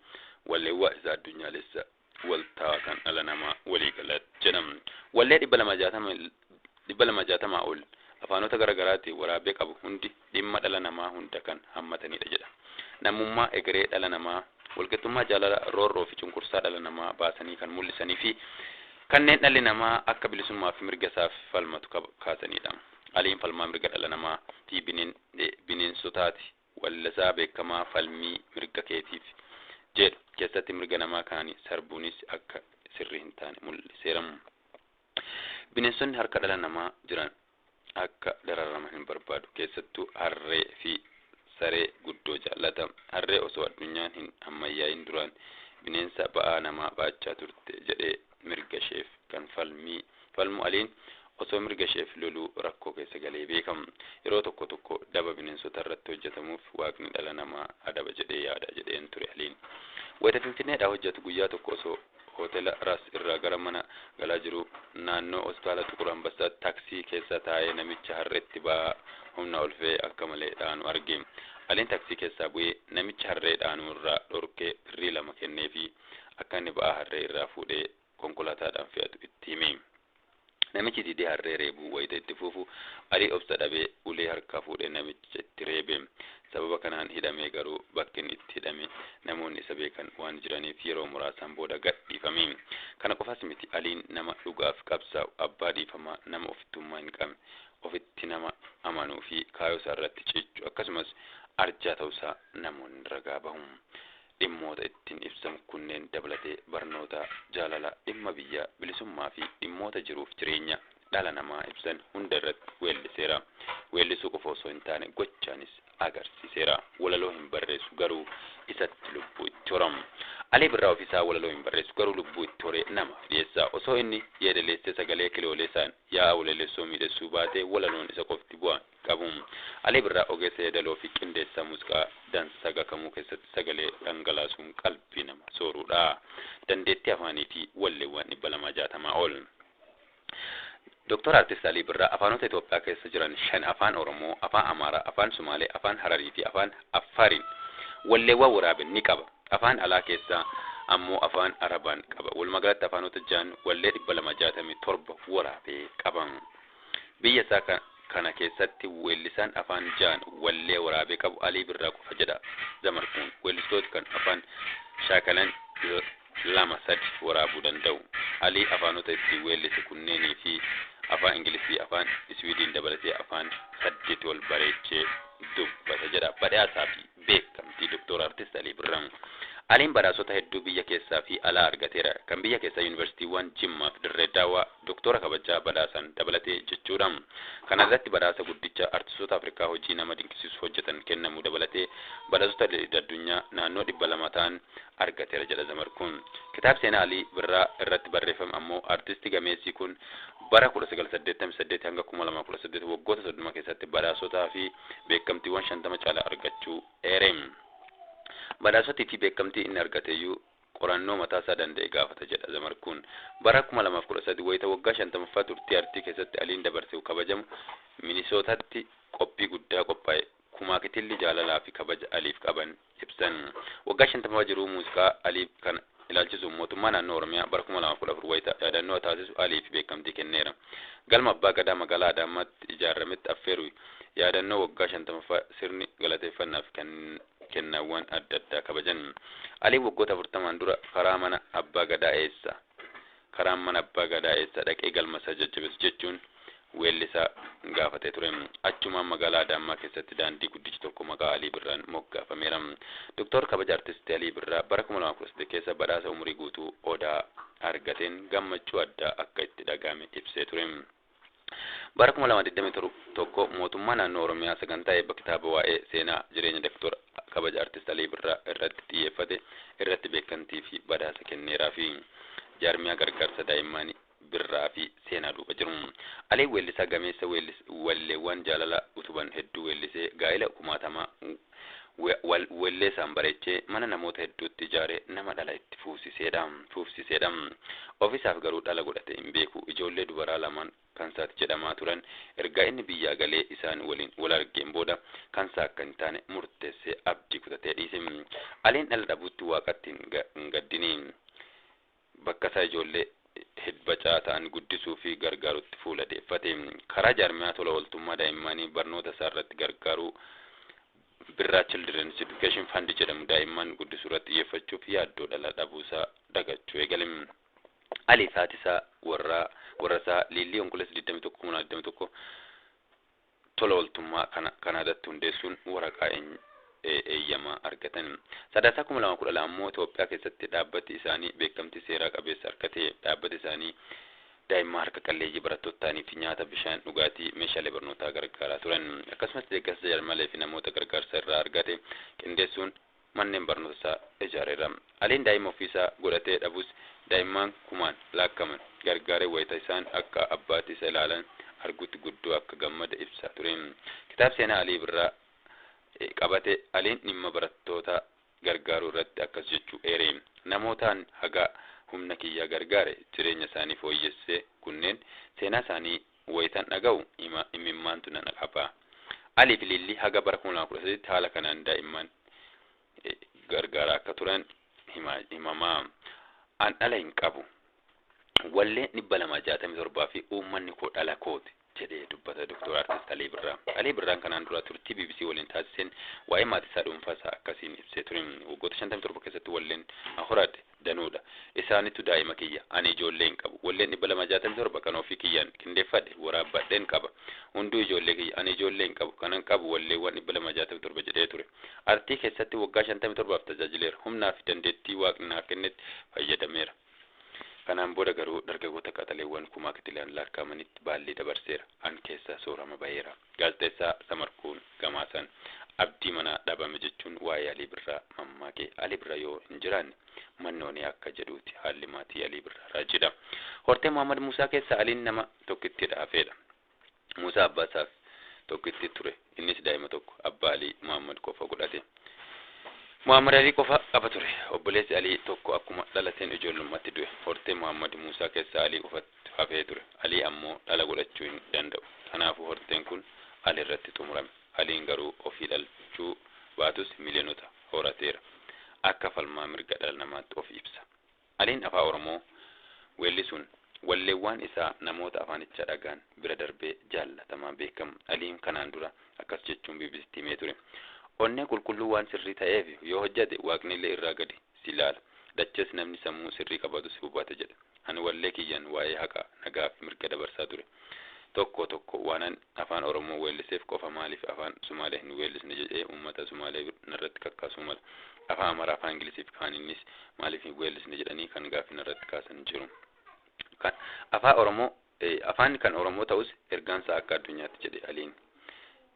walleewwaa isaa addunyaalessa waltaa kan dhala namaa waliigala jedhama. Wallee 260 ol afaanota garaagaraatiin waraabee qabu hundi dhimma dhala namaa hunda kan hammatanidha jedha. Namummaa, egeree dhala namaa, walqixxummaa, jaalala, roorroo fi cunqursaa dhala namaa baasanii kan mul'isanii fi kanneen dhalli namaa akka bilisummaa fi mirga isaaf falmatu kaasanidha. Aliin falmaa mirga dhala namaa fi bineensotaati. Wallasaa beekamaa "Falmii mirga keetiif" jedhu keessatti mirga namaa kaanii sarbuunis akka sirrii hin taane mul'iseera. Bineensonni harka dhala namaa jiran Akka dararaman hin barbaadu. Keessattuu harree fi saree guddoo jaallata. Harree osoo addunyaan hin ammayyaa'in duraan bineensa ba'aa namaa baachaa turte jedhee mirga isheef kan falmii falmu Aliin osoo mirga isheef loluu rakkoo keessa galee beekama. Yeroo tokko tokko daba bineensota irratti hojjetamuuf waaqni dhala namaa adaba jedhee yaada jedheen ture Aliin. Wayita Finfinneedhaa hojjetu guyyaa tokko osoo hoteela Ras irraa gara mana galaa jiru naannoo hospitaala Xuqur Ambassaatti taaksii keessa taa'ee namicha harreetti ba'aa humna ol fe'ee akka malee dhaanu arge. Aliin taaksii keessaa bu'ee namicha harree dhaanuu irraa dhorkee birrii 2 kenneefi akka inni ba'aa harree irraa fuudhee konkolaataadhaan fe'atu itti hime. Namichi didee harree reebuu wayita itti fufu Alii obsa dhabee ulee harkaa fuudhee namicha itti reebe. Sababa kanaan hidhamee, garuu bakki inni itti hidhame namoonni isa beekan waan jiraniif yeroo muraasaan booda gadhiifame. Kana qofas miti, Aliin nama dhugaaf qabsaa'u, abbaa dhiifamaa, nama ofittummaa hin qabne, ofitti nama amanuu fi kaayyoo isaa irratti cichu, akkasumas arjaa ta'uusaa namoonni ragaa bahu. Dhimmoota ittiin ibsamu kunneen dabalatee barnoota, jaalala, dhimma biyyaa, bilisummaa fi dhimmoota jiruuf jireenya dhala namaa ibsan hunda irratti weelliseera. Weellisuu qofa osoo hin taane gochaanis agarsiiseera. Walaloo hin barreessu, garuu isatti lubbuu itti horamu. Alii Birraa ofiisaa walaloo hin barreessu, garuu lubbuu itti horee namaaf dhiyeessa. Osoo inni yeedaleessee sagalee kilooleessaan yaa'a walaleessoo miidhagsuu baatee walaloon isa qofti bu'aa qabu. Alii Birraa ogeessa yeedaloo fi qindeessaa muuziqaa dansaa kamuu keessatti sagalee dhangalaasuun qalbii nama sooruudha. Dandeettii afaanii fi walleewwan 260 ol. Doktor Artist Alii Birraa afaanota Itoophiyaa keessa jiran shan, Afaan Oromoo, Afaan Amaaraa, Afaan Sumaalee, Afaan Hararii fi Afaan Affaariin walleewwan waraabe ni qaba. Afaan alaa keessaa ammoo Afaan Arabaan qaba. Walumaa galatti afaanota ja'an wallee 267 waraabee qaba. Biyya isaa kana keessatti weellisaan afaan ja'an wallee waraabee qabu Alii Birraa qofa jedha Zamarkuun. Weellistooti kan afaan shaakalan lama sadi waraabuu danda'u. Alii afaanota ittiin weellise kunneenii fi Afaan Ingilizii, Afaan Iswiidin dabalatee afaan 8 ol bareechee dubbata jedha. Badhaasaa fi beekamtii Doktor Artist Alii Birraa. Aliin badhaasota hedduu biyya keessaa fi alaa argateera. Kan biyya keessaa yuunivarsiitiiwwan Jimmaa fi Dirree Daawaa doktora kabajaa badhaasan dabalatee jechuudha. Kana irratti badhaasa guddicha artistoota Afrikaa hojii nama dinqisiisu hojjetan kennamu dabalatee badhaasota addunyaa naannoo 200 ta'an argateera jedha Zamarkuun. Kitaaba seenaa Alii Birraa irratti barreeffame ammoo artistii gameessii kun bara 1988 hanga 2018 waggoota 30 keessatti badhaasotaa fi beekamtiiwwan 50 caalaa argachuu eere. Badhaasotii fi beekamtii inni argateeyyuu qorannoo mataasaa danda'e gaafata jedha Zamarkuun. Bara 2013 wayita waggaa 50ffaa turtii artii keessatti Aliin dabarse kabajamu Minisootaatti qophii guddaa qophaa'e kumaakitilli jaalalaa fi kabaja Aliif qaban ibsan. Waggaa 50ffaa jiruu muuziqaa Alii kana ilaalchisuun mootummaa naannoo Oromiyaa bara 2014 wayita yaadannoo taasisu Aliif beekamtii kenneera. Galma Abbaa Gadaa magaalaa Adaamaatti ijaarametti affeeru yaadannoo waggaa 50ffaa sirni galateeffannaaf kennaawwan adda addaa kabajan. Aliin waggoota 40n dura karaa mana Abbaa Gadaa eessa? Karaan mana Abbaa Gadaa eessa dhaqee galma isaa jajjabeessu jechuun weellisaa gaafatee ture. Achumaan magaalaa Adaamaa keessatti daandii guddichi tokko maqaa Alii Birraan moggaafameera. Doktor kabaja Artistii Alii Birraa bara 2018 keessa badhaasa umurii guutuu Odaa argateen gammachuu addaa akka itti dhagahame ibsee ture. Bara 2021 mootummaa naannoo Oromiyaa sagantaa eebba kitaaba waa'ee seenaa jireenya Doktor kabaja Artist Alii Birraa irratti xiyyeeffate irratti beekamtii fi badhaasa kenneeraa fi jaarmiyaa gargaarsa daa'immanii Birraa fi seenaa duuba jiru. Aliin weellisaa gameessa walleewwan jaalala utuban hedduu weellisee gaa'ela kumaatamaa walleessaan bareechee mana namoota hedduutti ijaaree nama dhala itti fuufsiseedha. Ofiisaaf garuu dhala godhatee hin beeku. Ijoollee dubaraa lamaan kansaati jedhamaa turan ergaa inni biyyaa galee isaan waliin wal argeen booda kansaa akka hin taane murteessee abdii kutatee dhiise. Aliin dhala dhabuutti waaqatti hin gaddini. Bakka isaa ijoollee bacaa ta'an guddisuu fi gargaarutti fuula deeffate. Karaa jaarmiyaa tola ooltummaa daa'immanii barnoota isaa irratti gargaaruu Birraa Children's Education Fund jedhamu daa'imman guddisuu irratti xiyyeeffachuuf yaaddoo dhala dhabuusaa dagachuu eegale. Alii fi haati isaa warra isaa Liillii Onkoloolessa 21 2021 tola ooltummaa kana Kanaadaatti hundeessuun waraqaa eeyyamaa argatan. Sadaasaa 2012 ammoo Itoophiyaa keessatti dhaabbati isaanii beekamtii seeraa qabeessa argate. Dhaabbati isaanii Daa'imman harka qalleeyyii barattoota ta'anii fi nyaata, bishaan dhugaatii, meeshaalee barnootaa gargaaraa turan. Akkasumas deeggarsa jaarmalee fi namoota gargaarsa irraa argate qindeessuun manneen barnoota isaa ijaareera. Aliin daa'ima ofiisaa godhatee dhabus daa'imman kumaan laakkaman gargaaree wayita isaan akka abbaatti isa ilaalan arguutti guddoo akka gammada ibsaa ture. Kitaaba seenaa Alii Birraa qabate Aliin dhimma barattoota gargaaruu irratti akkas jechuu eere. Namootaan haga humna kiyyaa gargaare jireenya isaanii fooyyessee kunneen seenaa isaanii wayitan dhaga'u imimmaantu na qaba. Alii fi Lilli haga bara 2013 haala kanaan daa'imman gargaaraa akka turan himamaa. An dhala hin qabu. Wallee 267 fi uummanni koo dhala kooti jedhee dubbata Dr. Artist Alii Birraa. Alii Birraan kanaan dura turtii BBC waliin taasiseen waa'ee maatii isaa dhuunfaa isaa akkasiin ibsee ture. Waggoota 57 keessatti walleen horadhe danuudha. Isaanittu daa'ima kiyya. Ani ijoollee hin qabu. Walleen 267 kan ofii kiyyaan qindeeffadhe waraabbadheen qaba. Hunduu ijoollee kiyya. Ani ijoollee hin qabu. Kanan qabu walleewwan 267 jedhee ture. Artii keessatti waggaa 57 tajaajileera. Humnaa fi dandeettii waaqni naaf kennetti fayyadameera. Kanaan booda garuu dargaggoota qaxaleewwan kumaa kitilaan lakkaa'amanitti baallii dabarseera. An keessa soorama baheera. Gaazexeessaa Samarkuun Gamaasan abdii mana dhabame jechuun waa'ee Alii Birraa mammaakee. Alii Birraa yoo hin jiraanne mannoonee akka jedhuuti haalli maatii Alii Birraa raajidha. Hortee Muhammad Muusaa keessa Aliin nama tokkitti hafeedha. Muusaa abbaa isaaf tokkitti ture. Innis daa'ima tokko abbaa Alii Muhammad qofa godhate. Muhammad Alii qofa qaba ture. Obboleessi Alii tokko akkuma dhalateen ijoollummaatti du'e. Hortee Muhammad Muusaa keessa Alii qofatti hafee ture. Alii ammoo dhala godhachuu hin danda'u. Kanaafuu horteen kun Ali irratti xumurame. Aliin garuu ofii dhalchuu baatus miliyoonota horateera. Akka falmaa mirga dhala namaatti of ibsa. Aliin afaan Oromoo weellisuun walleewwan isaa namoota afaanicha dhagaan bira darbee jaallatamaa beekamu. Aliin kanaan dura akkas jechuun BBCtti himee ture. Onnee qulqulluu waan sirrii ta'eef yoo hojjate waaqnillee irraa gadi si ilaala. Dachees namni sammuu sirrii qabatu si hubata jedha. Ani wallee kiyyaan waa'ee haqa, nagaa fi mirga dabarsaa ture. Tokko tokko waanan afaan Oromoo weelliseef qofa maaliif afaan Sumaalee hin weellisne jedhee uummata Sumaalee narratti kakkaasuu mala. Afaan Amaaraa, afaan Ingilizii fi kaaninis maaliif hin weellisne jedhanii kan gaaffii narratti kaasan jiru. Afaan Oromoo afaan kan Oromoo ta'us ergaansaa akka addunyaatti jedhe Aliin.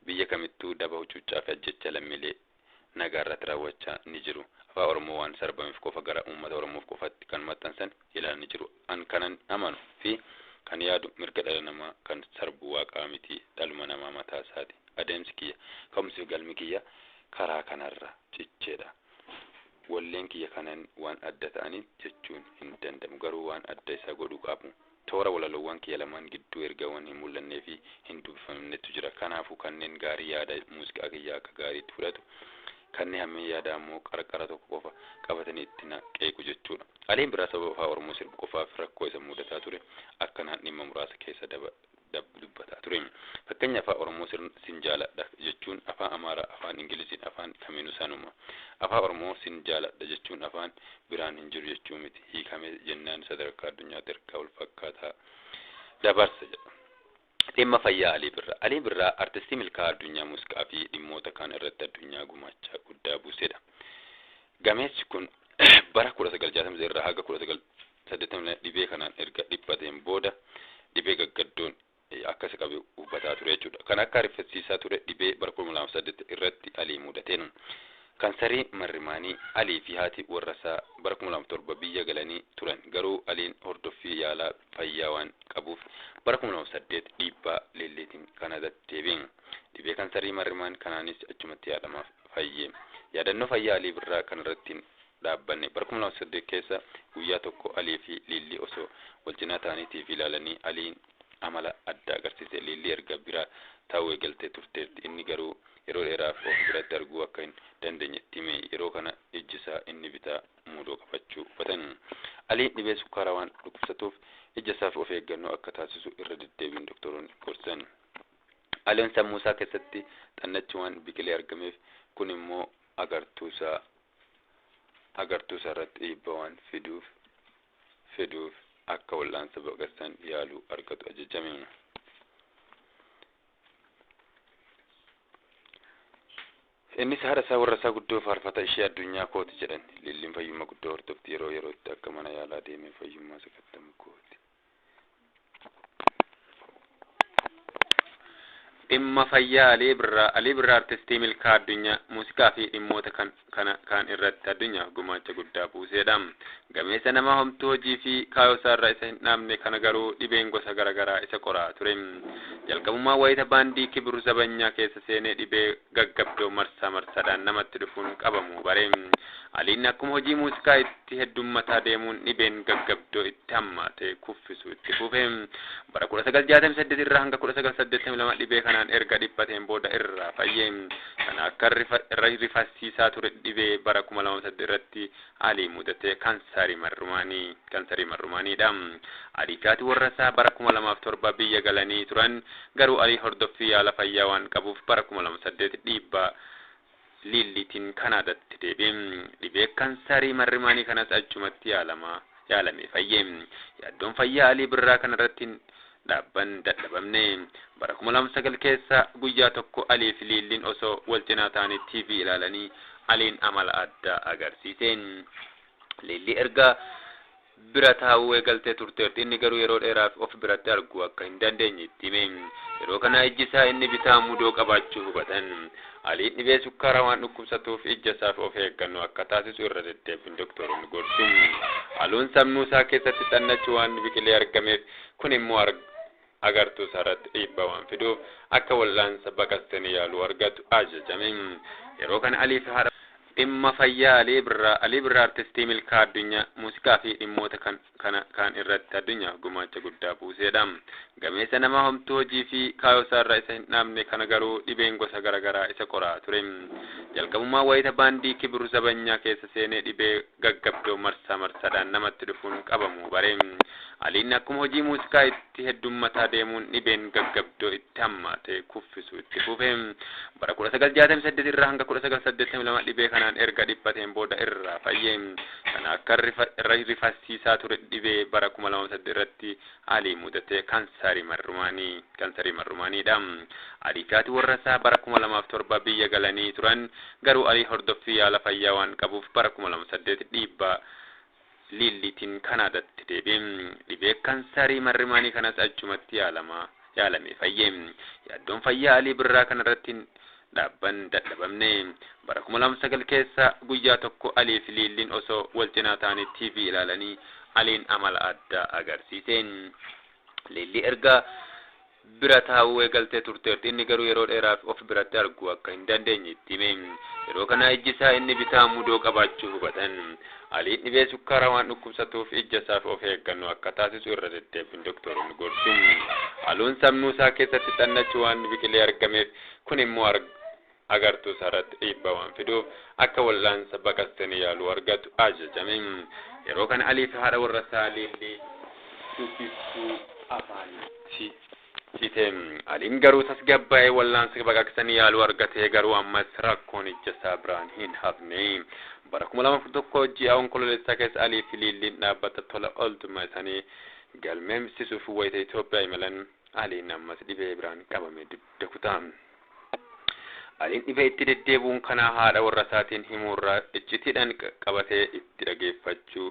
Biyya kamittuu daba hucuuccaa fi ajjecha lammiilee nagaa irratti raawwachaa ni jiru. Afaan Oromoo waan sarbameef qofa gara uummata Oromoof qofatti kan maxxansan ilaalan ni jiru. An kanan amanu fi kan yaadu mirga dhala namaa kan sarbu waaqaa miti dhaluma namaa mataa isaati. Adeemsi kiyya ka'umsi fi galmi kiyya karaa kanarra cicheedha. Walleen kiyya kanan waan adda ta'aniif jechuun hin danda'amu garuu waan adda isa godhu qabu. Toora walaloowwan kiyya lamaan gidduu ergaawwan hin mul'annee fi hin dubbifamnetu jira. Kanaafuu kanneen gaarii yaada muuziqaa kiyya akka gaariitti fudhatu kanneen hammeen yaada ammoo qarqara tokko qofa qabatanii itti na qeequ jechuudha. Aliin Birraa sababa afaan Oromoo sirbu qofaaf rakkoo isa mudataa ture akkanaan dhimma muraasa keessa dubbataa ture. Fakkeenya afaan Oromoo sin jaaladha jechuun afaan Amaaraa, afaan Ingiliziin, afaan kamiinuu sanuma. Afaan Oromoo sin jaaladha jechuun afaan biraan hin jiru jechuu miti. Hiikamee jennaan sadarkaa addunyaatti ergaa wal fakkaataa dabarsa jedha. Dhimma fayyaa Alii Birraa. Alii Birraa artistii milkaa'aa addunyaa muuziqaa fi dhimmoota kaan irratti addunyaa gumaacha guddaa buusedha. Gameessi kun bara 1960 irraa haga 1982 dhibee kanaan erga dhiphateen booda dhibee gaggaddoon akka isa qabe hubataa ture jechuudha. Kan akka ariifachiisaa ture dhibee bara 2008 irratti Alii mudateen. Kansarii marrimaanii Alii fi haati warrasaa bara 2007 biyya galanii turan. Garuu Aliin hordoffii yaalaa fayyaa waan qabuuf bara 2008 dhiibbaa leelleetiin Kanaadaatti deebi'e. Dhibee kansarii marrimaan kanaanis achumatti yaalamaaf fayye. Yaadannoo fayyaa Alii Birraa kanarratti hin dhaabbanne. Bara 2008 keessa guyyaa tokko Alii fi Liillii osoo wal cinaa ta'anii TV ilaalanii Aliin amala adda agarsiise. Liillii erga bira taa'uu eegaltee turteetti. Inni garuu yeroo dheeraaf of biratti arguu akka hin dandeenye itti hime. Yeroo kana ijji isaa inni bitaa muudoo qabachuu hubatan. Aliin dhibee sukkaaraa waan dhukkubsatuuf ija isaaf of eeggannoo akka taasisu irra deddeebiin doktoroonni gorsan. Aliin sammuu isaa keessatti xannachi waan biqilee argameef kun immoo agartuu isaa irratti dhiibbaa waan fiduuf akka wal'aansa baqaqsan yaaluu argatu ajajame. Innis haadha isaa warra isaa guddoo faarfata ishee addunyaa kooti jedhan. Lilliin fayyummaa guddoo hordofti yeroo yerootti akka mana yaalaa deemee fayyummaa sakattamu kooti. Dhimma fayyaa Alii Birraa. Alii Birraa artistii milkaa addunyaa muuziqaa fi dhimmoota kan kana kaan irratti addunyaaf gumaacha guddaa buusedha. Gameessa nama homtuu hojii fi kaayyoo isaarraa isa hin dhaabne kana garuu dhibeen gosa garaagaraa isa qoraa ture. Jalqabummaa wayita baandii Kibir Zabanyaa keessa seenee dhibee gaggabdoo marsaa marsaadhaan namatti dhufuun qabamu bare. Aliin akkuma hojii muuziqaa itti heddummataa deemuun dhibeen gaggabdoo itti hammaate kuffisu itti fufe. Bara 1968 irraa hanga 1982 dhibee kanaan erga dhiphateen booda irraa fayye. Kana akka rifassiisaa ture dhibee bara 2008 irratti Alii mudate kaansarii marrumaaniidha. Alii fi haati warra isaa bara 2007 biyya galanii turan, garuu Alii hordoffii yaala fayyaa waan qabuuf bara 2008 dhiibbaa Liilliitiin Kanaadaatti deebi'e. Dhibee kaansarii marrumaanii kanas achumatti yaalamee fayye. Yaaddoon fayyaa Alii Birraa kanarratti dhaabban dadhabamne. Bara 2009 keessa guyyaa tokko Alii fi Liilliin osoo wal cinaa ta'anii TV ilaalanii Aliin amala addaa agarsiise. Liillii erga bira taa'uu eegaltee turteerti. Inni garuu yeroo dheeraaf of biratti arguu akka hin dandeenye itti hime. Yeroo kana ijji isaa inni bitaa mudoo qabaachuu hubatan. Aliin dhibee sukkaaraa waan dhukkubsatuuf ija isaaf of eeggannoo akka taasisu irra deddeebiin doktoroonni gorsu. Aluun sammuu isaa keessatti xannachi waan biqilee argameef kun immoo agartuu isaarratti dhiibbaa waan fiduuf akka wal'aansa baqaqsanii yaaluu argatu ajajame. Yeroo kana Alii fi haadha. Dhimma fayyaa Alii Birraa. Alii Birraa artistii milkaa addunyaa muuziqaa fi dhimmoota kan kana kaan irratti addunyaaf gumaacha guddaa buusedha. Gameessa nama homtuu hojii fi kaayyoo isaarraa isa hin dhaabne kana garuu dhibeen gosa garaagaraa isa qoraa ture. Jalqabummaa wayita baandii Kibir Zabanyaa keessa seenee dhibee gaggabdoo marsaa marsaadhaan namatti dhufuun qabamu bare. Aliin akkuma hojii muuziqaa itti heddummataa deemuun dhibeen gaggabdoo itti hammaate kuffisu itti fufe. Bara 1968 irraa hanga 1982 dhibee kanaan erga dhiphateen booda irraa fayye. Kana akka rifassiisaa ture dhibee bara 2008 irratti Alii mudate kaansarii marrumaaniidha. Alii fi haati warra isaa bara 2007 biyya galanii turan, garuu Alii hordoffii yaala fayyaa waan qabuuf bara 2008 dhiibbaa Liilliitiin Kanaadaatti deebi'e. Dhibee kaansarii marrumaanii kanas achumatti yaalamee fayye. Yaaddoon fayyaa Alii Birraa kanarratti dhaabban dadhabamne. Bara 2009 keessa guyyaa tokko Alii fi Liilliin osoo wal cinaa ta'anii TV ilaalanii Aliin amala addaa agarsiise. Liillii erga bira taa'uu eegaltee turteerti. Inni garuu yeroo dheeraaf of biratti arguu akka hin dandeenye itti hime. Yeroo kana ijji isaa inni bitaa mudoo qabaachuu hubatan. Aliin dhibee sukkaaraa waan dhukkubsatuuf ija isaaf of eeggannoo akka taasisu irra deddeebiin doktoroonni gorsu. Aluun sammuu isaa keessatti xannachi waan biqilee argameef kun immoo agartuu isaarratti dhiibbaa waan fiduuf akka wal'aansa baqaqsanii yaaluu argatu ajajame. Yeroo kana Alii fi haadha warra isaa Liillii dubbiftuu afaanitti cite. Aliin garuu tasgabbaa'ee wal'aansa baqaqsanii yaaluu argatee, garuu ammas rakkoon ija isaa biraan hin hafne. Bara 2011 ji'a Onkololeessaa keessa Alii fi Liilliin dhaabbata tola ooltummaa isaanii galmeessisuuf wayita Itoophiyaa imalan Aliin ammas dhibee biraan qabame dugda kutaa. Aliin dhibee itti deddeebi'uun kanaa haadha warra isaatiin himuurraa iccitiidhaan qabatee itti dhageeffachuu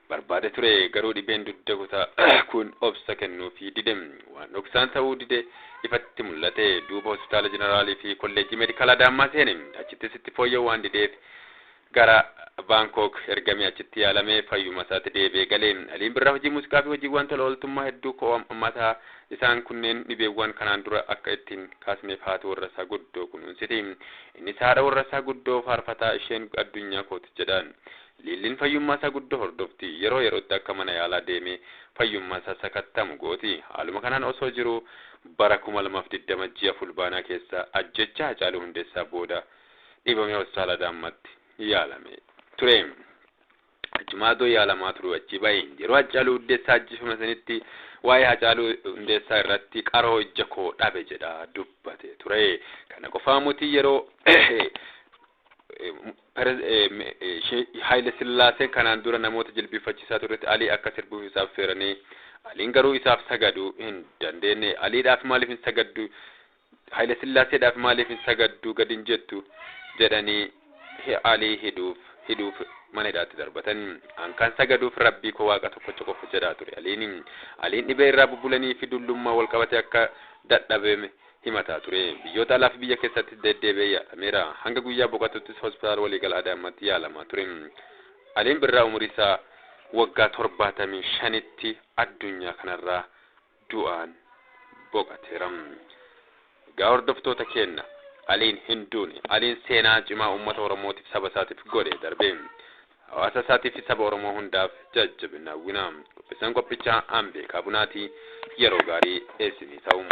barbaade ture, garuu dhibeen dugda kutaa kun obsa kennuufii dide. Waan dhoksaan ta'uu dide ifatti mul'ate. Duuba hospitaala jeneraalii fi kolleejjii meedikaala Adaammaa seene. Achittis itti fooyya'uu waan dideef gara Baankok ergamee achitti yaalamee fayyuma isaatti deebi'ee galee. Aliin Birraa hojii muuziqaa fi hojiiwwan tola ooltummaa hedduu ko'amataa isaan kunneen dhibeewwan kanaan dura akka ittiin kaasneef haati warra isaa guddoo kunuunsiti. Innis haadha warra isaa guddoo faarfataa isheen addunyaa kooti jedhan. Liilliin fayyummaa isaa guddoo hordofti. Yeroo yerootti akka mana yaalaa deemee fayyummaa isaa sakattamu gooti. Haaluma kanaan osoo jiru bara 2020 ji'a Fulbaanaa keessa ajjechaa Hacaaluu Hundeessaa booda dhibamee hospitaala Adaamaatti yaalame ture. Achumaa yaalamaa ture achi bahe. Yeroo Hacaaluu Hundeessaa ajjeefame sanitti waa'ee Hacaaluu Hundeessaa irratti qaroo ija koo dhabe jedha dubbate ture. Kana qofaa miti, yeroo Haayile Sillaaseen kanaan dura namoota jilbifachiisaa turetti Alii akka sirbuuf isaaf feeranii Aliin garuu isaaf sagaduu hin dandeenye. Aliidhaaf maaliif hin sagaddu? Haayile Sillaaseedhaaf maaliif hin sagaddu gad hin jettu jedhanii Alii hidhuuf mana hidhaatti darbatan. Ankaan sagaduuf rabbii koo waaqa tokkocha qofa jedhaa ture Aliin. Aliin dhibee irraa bubbulanii fi dullummaa wal qabate akka dadhabame himataa ture. Biyyoota alaa fi biyya keessatti deddeebi'ee yaalameera. Hanga guyyaa boqotuttis hospitaala waliigala Adaamaatti yaalamaa ture. Aliin Birraa umurii isaa waggaa 75tti addunyaa kanarraa du'aan boqateera. Egaa hordoftoota keenya, Aliin hin duune. Aliin seenaa cimaa uummata Oromootiif, saba isaatiif godhe darbe. Hawaasa isaatiif fi saba Oromoo hundaaf jajjabina hawwina. Qopheessaan qophichaa aan Beekaa Bunaati. Yeroo gaarii isinii ta'u.